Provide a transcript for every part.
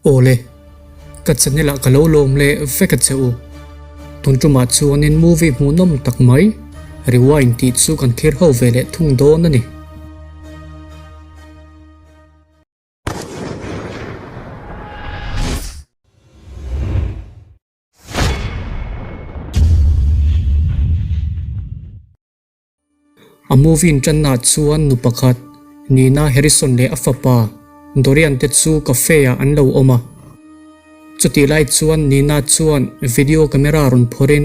Awle, ka channel ah ka lo lawm leh vek a che u. Tun tumah chuanin movie hmuhnawm tak mai Rewind tih chu kan thlir ho ve leh thung dawn a ni. A movie inṭannaah chuan nu pakhat, Nina Harrison leh a fapa, Dorian te chu cafe ah an lo awm a. Chutih lai chuan Nina chuan video camera rawn phawrhin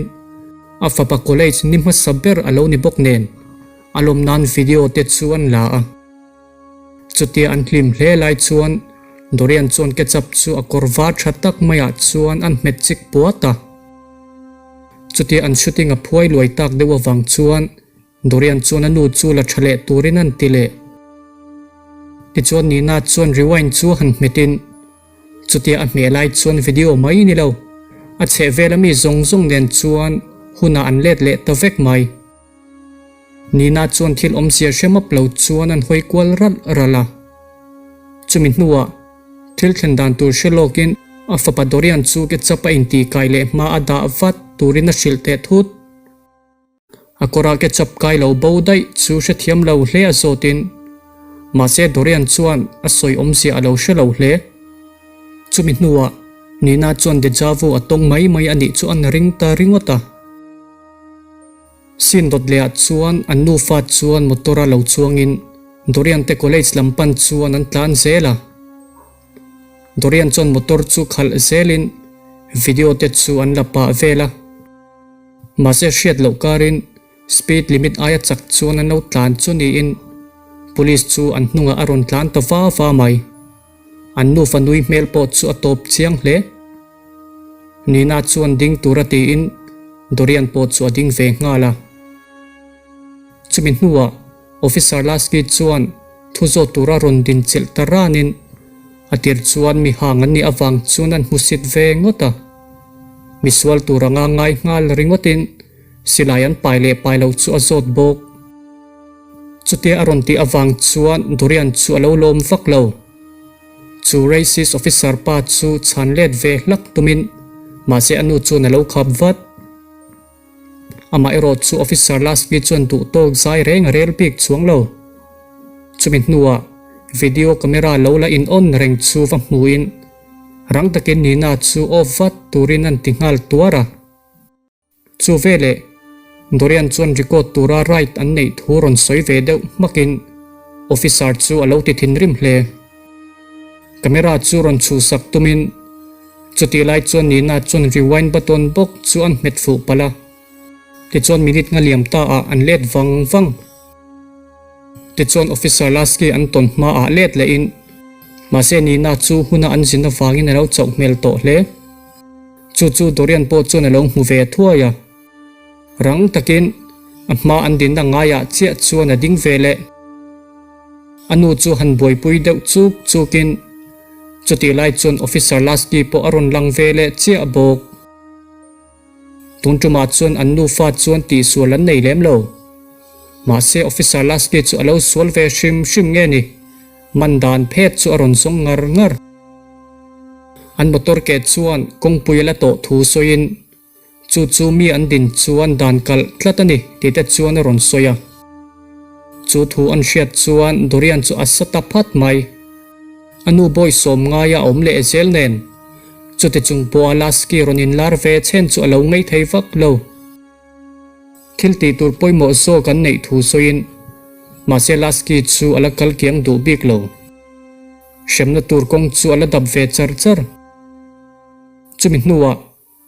a fapa college ni hmasa ber a lo ni bawk nen a lawm nan video te chu an la a. Chutia an hlim hle lai chuan Dorian chuan ketchup chu a kawr var tha tak maiah chuan an hmet chik puat a. Chutia an shooting a phuai luai tak deuh avang chuan Dorian chuan a nu chu la tha leh turin an ti leh. Tichuan Nina chuan rewind chu a han hmetin chutia a hmeh lai chuan video mai ni lo, a chheh vel ami zawng zawng nen chuan hunah an let leh ta vek mai. Nina chuan thil awmzia hre map lo chuan an hawi kual ralh ralh a. Chumi hnuah thil thlen dan tur hre lawkin a fapa Dorian chu ketchup a intih kai leh hma a dah vat turin a hrilh teh thut. A kawrah ketchup kai lo bo daih chu hrethiam lo hle a zawtin mahse Dorian chuan a sawi awmzia a lo hre lo hle. Chumi hnuah Nina chuan deja vu a tawng mai mai a nih chu an ring ta ringawt a. Sin dawt leh ah chuan an nufa chuan motor a lo chuangin Dorian te college lam pan chuan an tlan zel a. Dorian chuan motor chu khalh zelin video te chu an la pah vel a. Mahse hriat loh karin speed limit aia chak chuan an lo tlan chu niin police chu an hnungah a rawn tlan ta va va mai. An nufa nui hmel pawh chu a tawp chiang hle. Nina chuan ding tura tiin Dorian pawh chu a ding ve nghal a. Chumi hnuah Officer Lasky chuan thu zawt tura rawn din chilh ta ranin a tir chuan mi hang an nih avang chuan an hmusit ve ngawt a. Misual tur anga ngai nghal ringawtin silai an pai leh pai lo chu a zawt bawk. Chutia a rawn tih avang chuan Dorian chu a lo lawm vak lo. Chu racist officer pa chu chhan let ve hlak tumin mahse a nu chuan a lo khap vat. Amah erawh chu officer Lasky chuan duh tawk zai reng a rel bik chuang lo. Chumi hnuah video camera lo la in on reng chu va hmuin rang takin Nina chu off vat turin an ti nghal tuar a. Chu veleh, Dorian chuan record tura right an neih thu rawn sawi ve deuh hmakin officer chu a lo ti thinrim hle. Camera chu rawn chhuhsak tumin chutih lai chuan Nina chuan rewind button bawk chu an hmet fuh palh a, tichuan minute nga liam ta ah an let vang vang. Tichuan officer Lasky an tawn hma ah let lehin mahse Nina chu huna an zin avangin a lo chauh hmel tawh hle. Chu chu Dorian pawh chuan a lo hmu ve thuai a, rang takin a hma an dinna ngaiah chiah chuan a ding ve leh. A nu chu han buaipui deuh chuk chukin chutih lai chuan Officer Lasky pawh a rawn lang ve leh chiah bawk. Tun tumah chuan an nufa chuan tihsual an nei lem lo. Mahse Officer Lasky chu a lo sual ve hrim hrim nge ni? Man dan phet chu a rawn zawng ngar ngar. An motor ke chuan kawngpui a la tawh thu sawiin, Chu chu mi an din chuan dan kalh tlat a ni tih te chuan a rawn sawi a. Chu thu an hriat chuan Dorian chu a sa ta phat mai. A nu bawi sawm ngaia a awm leh zel nen, chuti chung pawha Lasky rawn inlar ve chhen chu a lo ngei thei vak lo. Thil tih tur pawimawh zawk an neih thu sawiin, mahse Lasky chu a la kal kiang duh bik lo. Hremna tur kawng chu a la dap ve char char. Chumi hnuah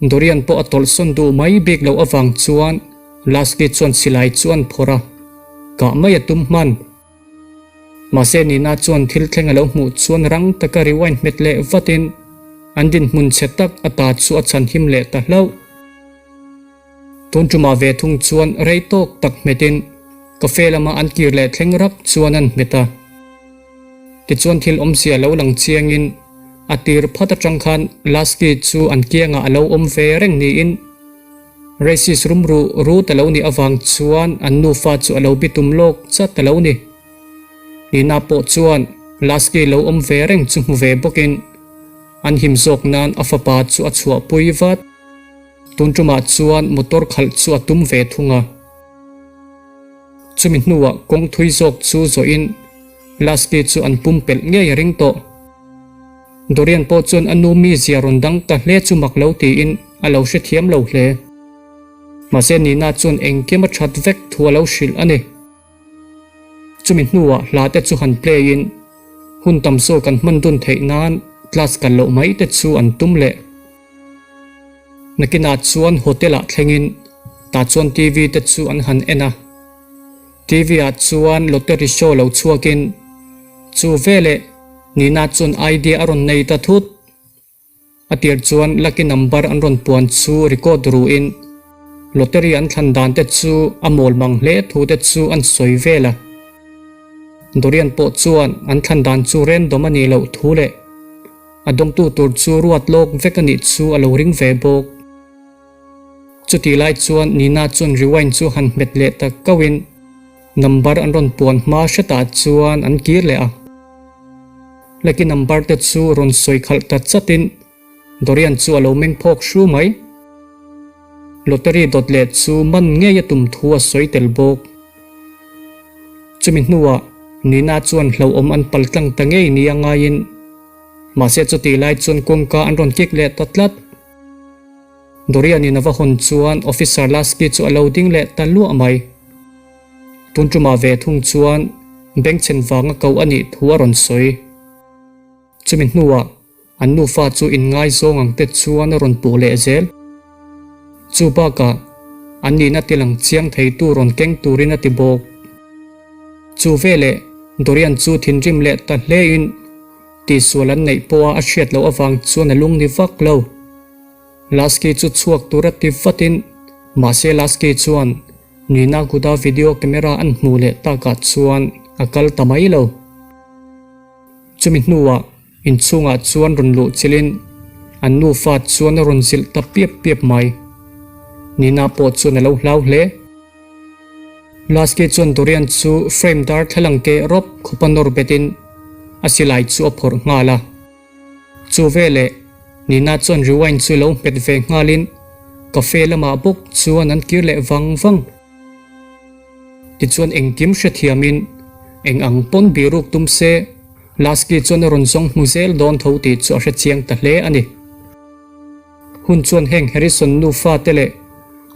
Dorian pawh a tawlhsawn duh mai bik loh avang chuan Lasky chuan silai chu an phawrh a, kah mai a tum hman. Mahse Nina chuan thil thleng a lo hmuh chuan rang taka rewind hmet leh vatin an dinhmun chhe tak ata chu a chhanhim leh ta hlauh. Tun tumah ve thung chuan rei tawk tak hmetin cafe lama an kir leh thleng rak chuan an hmet a. Tichuan thil awmzia lo lang chiangin a tir phat atang khan Lasky chu an kiangah a lo awm ve reng niin racist rum ruh rut a lo nih avang chuan an nufa chu a lo bitum lawk chat a lo ni. Nina pawh chuan Lasky lo awm ve reng chu hmu ve bawkin. An him zawk nan a fapa chu a chhuahpui vat. Tun tumah chuan motor khalh chu a tum ve thung a. Chumi hnuah kawng thui zawk chu zawhin Lasky chu an pumpelh ngei a ring tawh. Dorian pawh chuan a nu mizia rawn dang ta hle chu mak lo tiin a lo hrethiam lo hle. Mahse Nina chuan engkim a that vek thu a lo hrilh a ni. Chumi hnuah hla te chu han play in hun tam zawk an hman dun theih nan class kal loh mai te chu an tum leh. Nakinah chuan hotel ah thlengin tah chuan TV te chu an han en a. TV ah chuan lottery show lo chhuakin chu veleh Nina chuan idea a rawn nei ta thut. A tir chuan lucky number an rawn puan chu record ruin lottery an thlan dan te chu a mawl mang hle thu te chu an sawi vel a. Dorian pawh chuan an thlan dan chu random a nih loh thu leh a dawngtu tur chu ruat lawk vek a nih chu a lo ring ve bawk. Chutih lai chuan Nina chuan rewind chu han hmet leh ta kauhin number an rawn puan hma hretah chuan an kir leh a. Lucky number te chu rawn sawi khalh ta chatin Dorian chu a lo meng phawk hru mai. Lottery dawt leh chu man ngei a tum thu a sawi tel bawk. Chumi hnuah Nina chuan hlauhawm an pal tlang ta ngei nia ngaiin mahse chutih lai chuan kawngka an rawn kik leh ta tlat. Dorian in a va hawn chuan Officer Lasky chu a lo ding leh ta luah mai. Tun tumah ve thung chuan bengchhen vanga ko a nih thu a rawn sawi. Chumi hnuah an nufa chu inngaizawng ang te chuan a rawn puh leh zel. Chu bakah an nihna tilang chiang theitu rawn keng turin a ti bawk. Chu veleh Dorian chu thinrim leh ta hlein tihsual an neih pawha a hriat loh avang chuan a lung ni vak lo. Lasky chu chhuak tur a ti vatin mahse Lasky chuan Nina kuta video camera an hmuh leh takah chuan a kal ta mai lo. Chumi hnuah inchhungah chuan rawn luh chilhin an nufa chuan a rawn zilh ta piap piap mai. Nina pawh chuan a lo hlau hle. Lasky chuan Dorian chu frame darthlalang keh rawp khawpa nawr betin a silai chu a phawrh nghal a. Chu veleh Nina chuan rewind chu lo hmet ve nghalin cafe lamah bawk chuan an kir leh vang vang. Tichuan engkim hrethiamin eng ang pawn biruk tum se Lasky chuan a rawn zawng hmu zel dawn tho tih chu a hrechiang ta hle a ni. Hun chuan heng Harrison nufa te leh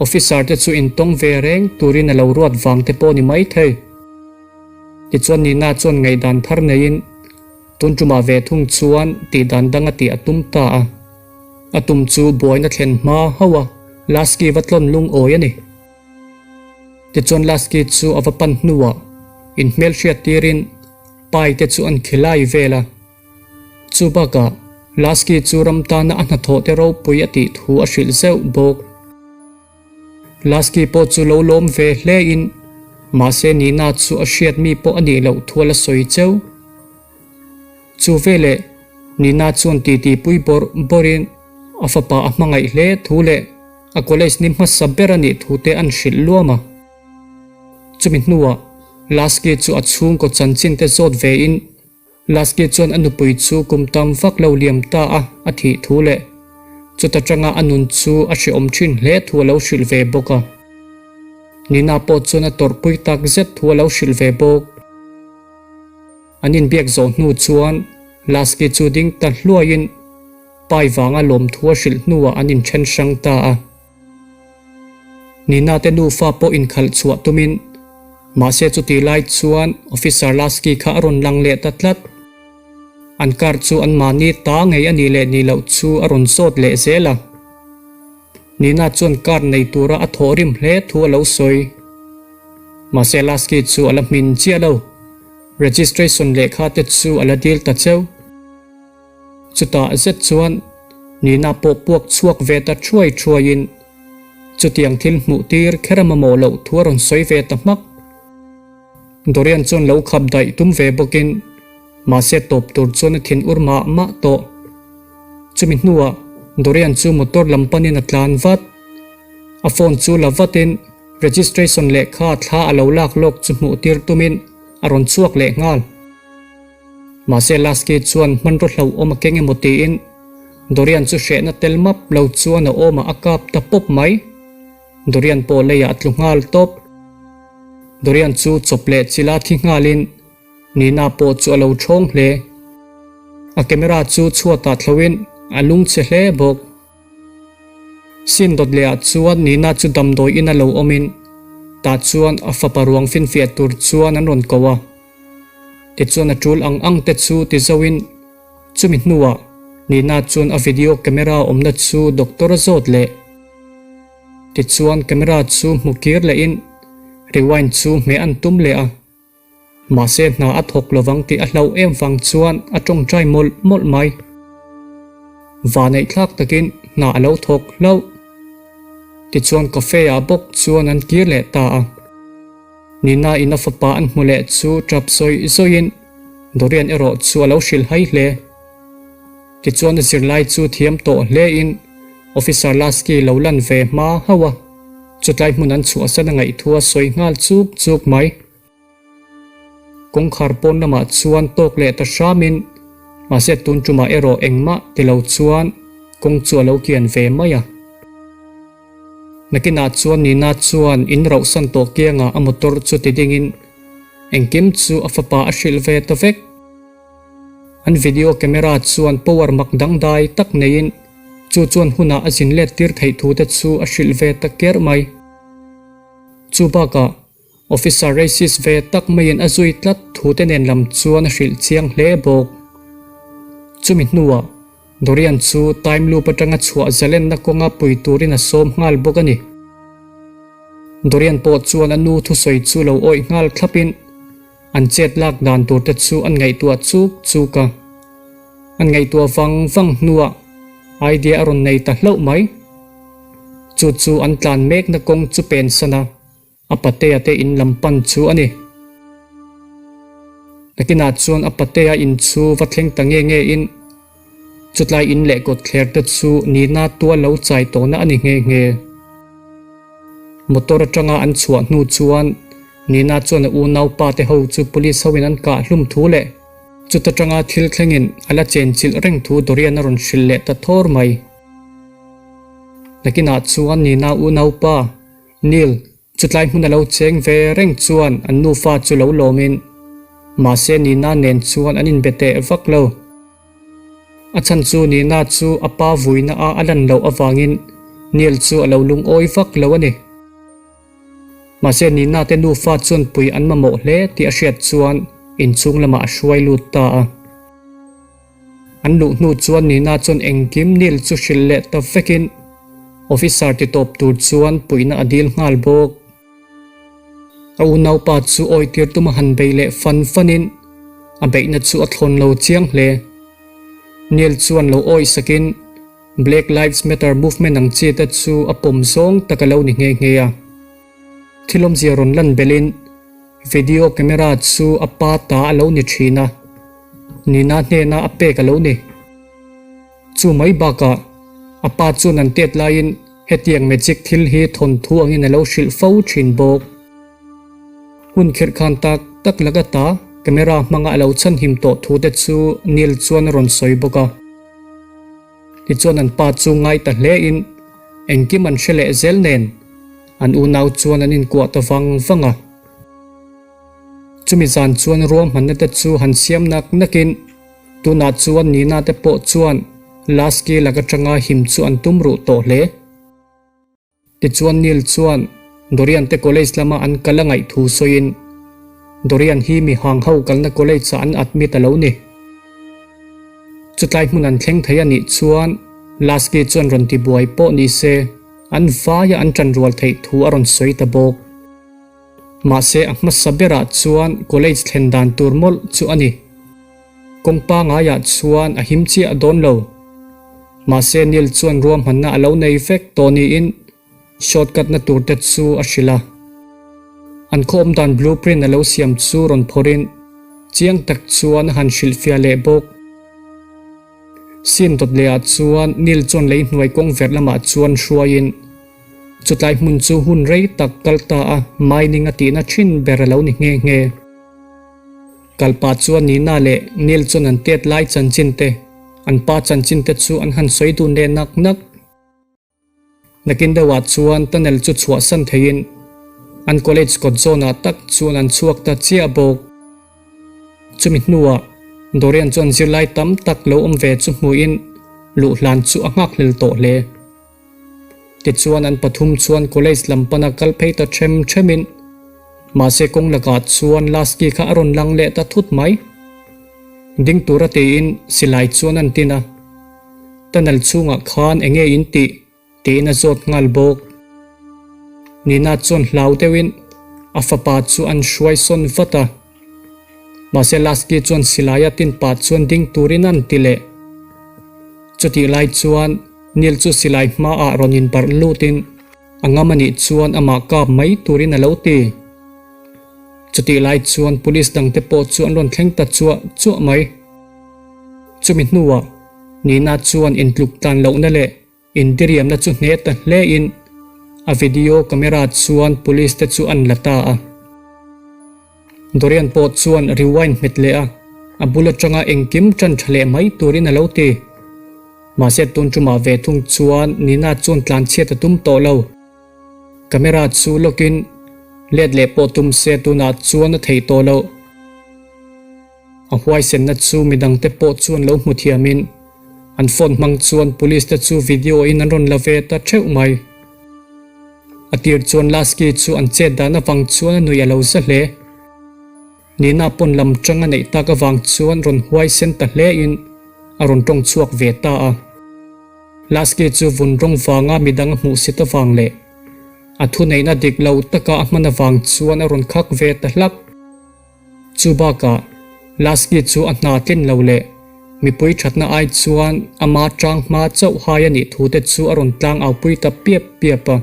officer te chu intawng ve reng turin a lo ruat vang te pawh ni maithei. Tichuan Nina chuan ngaihdan thar neiin Tun tumah ve thung chuan tih dan dang a tih a tum ta a. A tum chu buaina thlen hma hauh a, Lasky va tlawn lungawi a ni. Tichuan Lasky chu a va pan hnuah inhmelhriat tirin pai te chu an khilai vel a. Chu bakah Lasky chu ram tana a hnathawh te ropui a tih thu a hrilh zeuh bawk. Lasky pawh chu lo lawm ve hle in mahse Nina chu a hriat mi pawh a nih loh thu a la sawi cheu. Chu veleh Nina chuan titi pui bawrh bawrh in a fapa a hmangaih hle thu leh a college ni hmasa ber a nih thu te an hrilh luam a. Chumi hnuah Lasky chu a chhungkaw chanchin te zawt ve in Lasky chuan a nupui chu kum tam vak lo liam ta a a thih thu leh chuta tanga a nun chu a hrehawm thin hle thu a lo hrilh ve bawk a. Nina pawh chuan a tawrhpui tak zet thu a lo hrilh ve bawk. An inbiak zawh hnu chuan Lasky chu ding ta hluaiin pai vanga lawmthu a hrilh hnuah an inthen hrang ta a. Nina te nufa pawh inkhalh chhuah tumin mahse chutih lai chuan Officer Lasky kha a rawn lang leh ta tlat. An car chu anmahni ta ngei a nih leh nih loh chu a rawn zawt leh zel a. Nina chuan car nei tura a thawh rim hle thu a lo sawi. Mahse Lasky chu a la hmin chiah lo. Registration lehkha te chu a la dil ta cheu. Chutah zet chuan Nina pawh puak chhuak ve ta thuai thuaiin chutiang thil hmuh tir kher a mamawh loh thu a rawn sawi ve ta hmak. Dorian chuan lo khap daih tum ve bawkin mahse tawp tur chuan a thin ur mah mah tawh. Chumi hnuah Dorian chu motor lam panin a tlan vat. A phone chu la vatin registration lehkha thla a lo lak lawk chu hmuh tir tumin a rawn chhuak leh nghal. Mahse Lasky chuan hmanraw hlauhawm a keng emaw tiin. Dorian chu hrehna tel map lo chuan a awmah a kap ta pawp mai. Dorian pawh leiah a tlu nghal tawp. Dorian chu chawp leh chila thi nghalin Nina pawh chu a lo thawng hle. A camera chu chhuatah thloin a lungchhe hle bawk. Sin dawt lehah chuan Nina chu damdawi ina lo awmin tah chuan a fapa ruang finfiah tur chuan an rawn ko a. Tichuan a tul ang ang te chu ti zoin chumi hnuah Nina chuan a video camera awmna chu doctor a zawt leh. Tichuan camera chu hmu kir lehin rewind chu hmeh an tum leh a. Mahse hna a thawk lovang tih a hlauh em vang chuan a tawngtai mawlh mawlh mai. Vaneihthlak takin hna a lo thawk hlauh. Tichuan cafe ah bawk chuan an kir leh ta a. Nina in a fapa an hmu leh chu tap sawi zawiin Dorian erawh chu a lo hrilh hai hle. Tichuan a zirlai chu thiam tawh hle in Officer Lasky lo lan ve hma hauh a, chutlai hmun an chhuahsan a ngaihthu a sawi nghal chuk chuk mai. Kawngkhar pawn lamah chuan tawk leh ta hramin mahse tun tumah erawh engmah ti lo chuan kawng chu a lo kian ve mai a. Nakinah chuan Nina chuan in rauhsan tawh kiangah a motor chu ti dingin engkim chu a fapa a hrilh ve ta vek. An video camera chuan power mak dangdai tak neiin chu chuan hunah a zin let tir theih thu te chu a hrilh ve ta ker mai. Chu bakah Officer racist ve tak maiin a zui tlat thu te nen lam chuan a hrilh chiang hle bawk. Chumi hnuah Dorian chu time loop atanga chhuah zalenna kawnga pui turin a sawm nghal bawk a ni. Dorian pawh chuan a nu thusawi chu lo awih nghal thlapin an chet lak dan tur te chu an ngaihtuah chuk chuk a. An ngaihtuah vang vang hnuah idea a rawn nei ta hlauh mai. Chu chu an tlan mekna kawng chu pensan a. A patea te in lam pan chu a ni. Nakinah chuan a patea in chu va thleng ta nge nge in chutlai in leh kawtthler te chu nihna tual lo chai tawhna a ni nghe nghe. Motor atanga an chhuah hnu chuan Nina chuan a unaupa te ho chu police ho in an kah hlum thu leh chuta tanga thil thlengin a la chenchilh reng thu Dorian a rawn hrilh leh ta thawr mai. Nakinah chuan Nina unaupa Neil, chutlai hmun a lo cheng ve reng chuan an nufa chu lo lawmin, mahse Nina nen chuan an inbe teh vak lo. A chhan chu Nina chu a pa vuina a a lan loh avangin Neil chu a lo lungawi vak lo a ni. Mahse Nina te nufa chuan pui an mamawh hle tih a hriat chuan inchhung lamah a hruai lut ta a. An luh hnu chuan Nina chuan engkim Neil chu hrilh leh ta vekin officer ti tawp tur chuan puihna a dil nghal bawk. A unaupa chu awitir tuma han bei leh fan fanin a beihna chu a thlawn lo chiang hle. Neil chuan lo awi sakin Black Lives Matter movement ang chi te chu a pawm zawng tak a lo ni nghe nghe a. Thil awmzia rawn lan belhin video camera chu a pa ta a lo ni thin a. Nina hnena a pek a lo ni. Chu mai bakah a pa chuan an tet laiin hetiang magic thil hi thawnthu angin a lo hrilh fo thin bawk. Hun khirh khan tak tak laka ta camera hmanga a lo chhanhim tawh thu te chu Neil chuan a rawn sawi bawk a. Tichuan an pa chu ngai ta hlein engkim an hre leh zel nen an unau chuan an inkuah ta vang vang a. Chumi zan chuan ruahmanna te chu han siam nak nakin tunah chuan Nina te pawh chuan Lasky lak atanga him chu an tum ruh tawh hle. Tichuan Neil chuan Dorian te college lama an kal a ngaih thu sawiin Dorian hi mi hang ho kalna college ah an admit a lo ni. Chutlai hmun an thleng thei a nih chuan Lasky chuan rawn ti buai pawh ni se an vaia an tanrual theih thu a rawn sawi ta bawk. Mahse a hmasa berah chuan college thlen dan tur mawlh chu a ni. Kawng pangaiah chuan a him chiah dawn lo. Mahse Neil chuan ruahmanna a lo nei vek tawh niin shortcut na tur te chu a hrilh a. An khaw awmdan blueprint a lo siam chu rawn phawrhin chiang tak chuan a han hrilhfiah leh bawk. Sin dawt lehah chuan Neil chuan lei hnuai kawng verh lamah chuan hruaiin Chutlai hmun chu hun rei tak kal ta a, mining a tihna thin ber a lo ni nghe nghe. Kalpa chuan Nina leh Neil chuan an tet lai chanchin te, An pa chanchin te chu an han sawi dun leh nak nak. Nakin deuhah chuan tunnel chu chhuahsan theiin an college kawt zawnah tak chuan an chhuak ta chiah bawk. Chumi hnuah Dorian chuan zirlai tam tak lo awm ve chu hmuhin luh hlan chu a nghakhlel tawh hle. Tichuan an pathum chuan college lam pana kal phei ta them themin mahse kawng lakah chuan Lasky kha a rawn lang leh ta thut mai. Ding tura tiin silai chuan an tin a. Tunnel chhungah khan enge in tih? tiin a zawt nghal bawk. Nina chuan hlau deuhin a fapa chu an hruai sawn vat a. Mahse Lasky chuan silaia tin pah chuan ding turin an ti leh. Chutih lai chuan Neil chu silai hmaah rawn inbarh lutin a ngam a nih chuan amah kap mai turin a lo ti. Chutih lai chuan police dangte pawh chu an rawn thleng ta chuah chuah mai. Chumi hnuah Nina chuan intluk tlan lohna leh Intiriamna chu hneh ta hlein a video camera chuan police te chu an la ta a. Dorian pawh chuan rewind hmet leh a, a bul atanga engkim tan tha leh mai turin a lo ti. Mahse tun tumah ve thung chuan Nina chuan tlanchhiat a tum tawh lo. Camera chu lawkin let leh pawh tum se tunah chuan a theih tawh loh. A huaisenna chu midangte pawh chuan lo hmu thiamin an phone hmang chuan police te chu video in an rawn la ve ta theuh mai. A tir chuan Lasky chu an chet dan avang chuan a nuih a lo za hle. Nina pawn lam tang a neih tak avang chuan rawn huaisen ta hle in a rawn tawng chhuak ve ta a. Lasky chu vun rawng vanga midang a hmuh sit avang leh a thuneihna dik lo taka a hman avang chuan a rawn khak ve ta hlak. Chu bakah, Lasky chu a hna tlin lo leh mipui thatna ai chuan ama tang hma chauh hai a nih thu te chu a rawn tlang au pui ta piap piap a.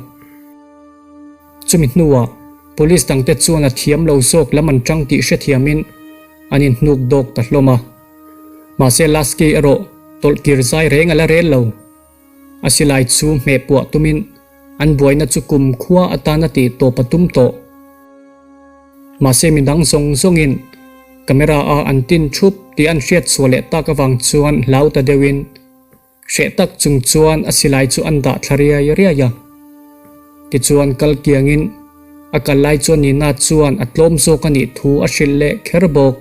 Chumi hnuah, police dangte chuan a thiam lo zawk lam an tang tih hrethiamin an inhnuk dawk ta hlawm a. Mahse Lasky erawh tawlhkir zai reng a la rel lo. A silai chu hmeh puah tumin an buaina chu kum khua atana tih tawp a tum tawh. Mahse midang zawng zawngin camera a an tin thup tih an hriat chhuah leh tak avang chuan hlau ta deuhin hreh tak chung chuan a silai chu an dah thla riai riai a. Tichuan kal kiangin a kal lai chuan Nina chuan a tlawm zawk a nih thu a hrilh leh kher bawk.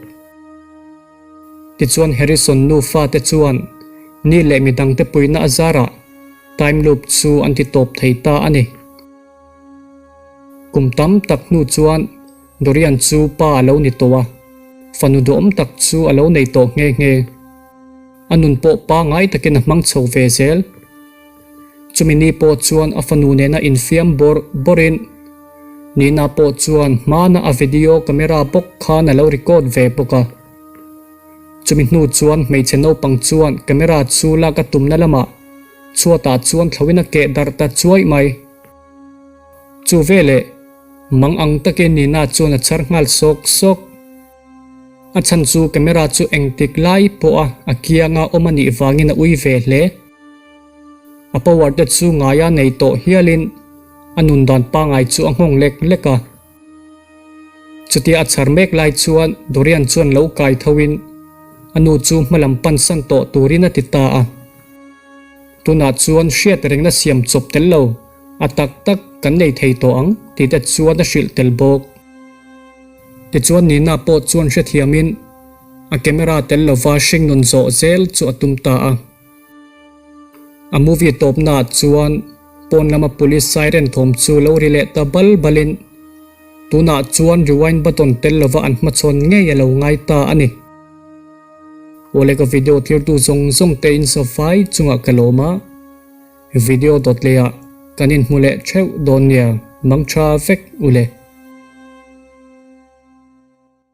Tichuan Harrison nufa te chuan ni leh midangte puihna a zarah time loop chu an ti tawp thei ta a ni. Kum tam tak hnu chuan Dorian chu pa a lo ni tawh a, fanu duhawm tak chu a lo nei tawh nghe nghe. A nun pawh pangai takin a hmang chho ve zel. Chumi ni pawh chuan a fanu nena infiam bawrh bawrhin Nina pawh chuan hmana a video camera bawk khan a lo record ve bawk a. Chumi hnu chuan hmeichhe naupang chuan camera chu lak a tumna lamah chhuatah chuan thloin a keh darh ta chuaih mai. Chu veleh mang ang takin Nina chuan a chhar nghal sawk sawk. A chhan chu camera chu engtik lai pawha a kianga awm a nih vangin a ui ve hle. A power te chu ngaia nei tawh hialin a nun dan pangai chu a nghawng lek lek a. Chutia a chhar mek lai chuan Dorian chuan lo kai tho in a nu chu hmalam pansan tawh turin a ti ta a. Tunah chuan hriat rengna siam chawp tel lo a tak tak kan nei thei tawh ang tih te chuan a hrilh tel bawk. Tichuan Nina pawh chuan hrethiamin a camera tel lova hringnun zawh zel chu a tum ta a. A movie tawpna ah chuan pawn lama police siren thawm chu lo ri leh ta bal balin tunah chuan rewind button tel lova an hmachhawn ngei a lo ngai ta a ni. Awle ka video thirtu zawng zawng te in safai chungah ka lawm a, video dawt leh ah kan inhmu leh theuh dawn nia, mangtha vek ule.